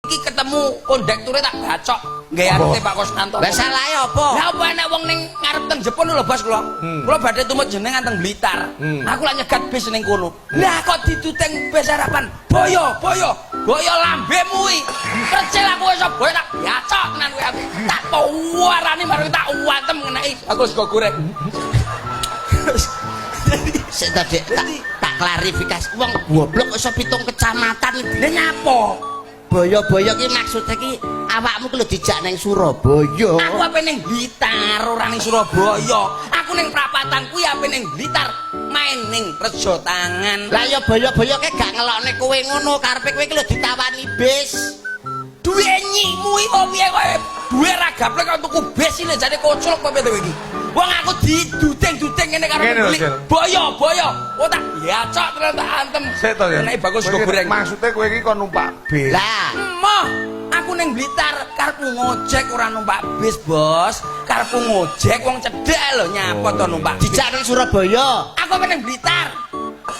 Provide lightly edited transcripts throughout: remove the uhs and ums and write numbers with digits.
Iki ketemu kondekture tak bacok. Nggae arep Pak Kusnanto. Lah salahe apa? Lah apa enek wong ning ngarep teng Jepun lho, Bos kula. Kula badhe tumut jenengan teng Blitar. Aku lak nyegat bis ning kono. Lah kok dituteng bis harapan. Boyo, boyo, boyo lambemu kuwi. Percil aku wis boyo tak bacok tenan kowe aku. Tak warani marang tak watem ngeneki aku sego goreng. Sik ta, Dik, tak klarifikasi. Wong goblok iso pitung kecamatan iki. Lah nyapo? Boyo-boyo ki maksudnya ki awakmu ki lho dijak ning Surabaya. Aku ape ning Blitar ora ning Surabaya. Aku ning prapatan kuwi ape ning Blitar main ning Rejo Tangan. Lah ya boyo-boyo ki gak ngelokne kowe ngono, karepe kowe ki lho ditawani bis. Duwe nyimu iki kok piye kowe? Duwe ra gaplek kok tuku bis iki lho jane koclok kok piye to iki. Wong aku diduding-duding ngene karo Ngene lho, pembeli. Cil. Boyo, boyo. Oh tak bacok terus tak antem. Sik to ya. Nek bagus Kowe sego iki goreng. Maksudnya kowe iki kon numpak bis. Lah, Emoh, aku ning Blitar karepku ngojek ora numpak bis, Bos. Karepku ngojek wong cedhek lho nyapa to numpak bis. Dijak ning Surabaya. Aku ape ning Blitar.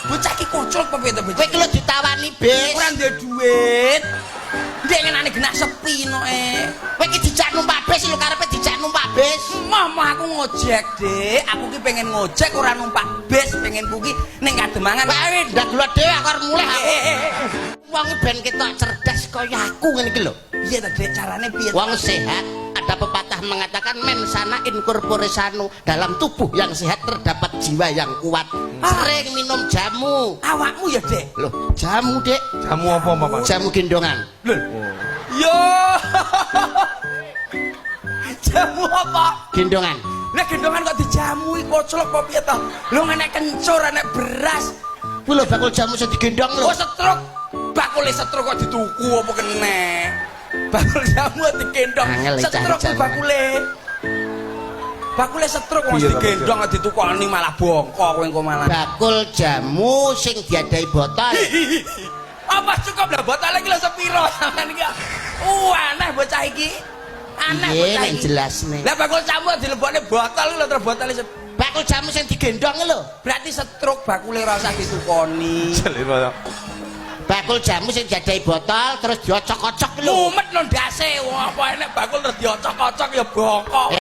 Bocah iki koclok apa piye to, Kowe bocah? ki lho ditawani bis. Ora duwe duit. Ndek ngenane genah sepi no eh. Kowe ki dijak numpak bis lho, karepe dijak numpak bis. Moh moh aku ngojek, Dik. Aku ki pengen ngojek ora numpak bis, pengen ku ki ning Kademangan. Wae ndak gula dhewe aku arep mulih aku. Eh, eh, eh. Wong ben ketok cerdas kaya aku ngene iki lho. Piye ta, Dik, carane piye? Wong sehat, ada pepatah mengatakan men sana in corpore sano, dalam tubuh yang sehat terdapat jiwa yang kuat. Sering minum jamu. Awakmu ya, Dik. Loh, jamu, Dik. Jamu apa, Bapak? Jamu gendongan. Lho. Yo. Jamu apa? Gendongan. Lah gendongan kok dijamu iki koclok apa piye to? Lho enek kencur, enek beras. Kuwi lho bakul jamu sing digendong lho. Oh setruk. Bakule setruk kok dituku apa kene? Bakul jamu digendong. Angel iki Setruk kuwi cari jamu. Bakule. Bakule setruk wong Piye to, digendong ditukoni malah bongko kowe engko malah. Bakul jamu sing diadahi botol. Apa cukup lah botol iki lho sepiro sampean iki? Aneh bocah iki. Aneh Piye bocah nek iki. jelasne? Lah bakul jamu dilebokne botol lho terus botole Bakul jamu sing digendong lho. Berarti setruk bakule ora usah ditukoni. Jelek to. Bakul jamu sing diadahi botol terus diocok-ocok lho. Mumet lho ndase wong apa enek bakul terus diocok-ocok ya bongkok.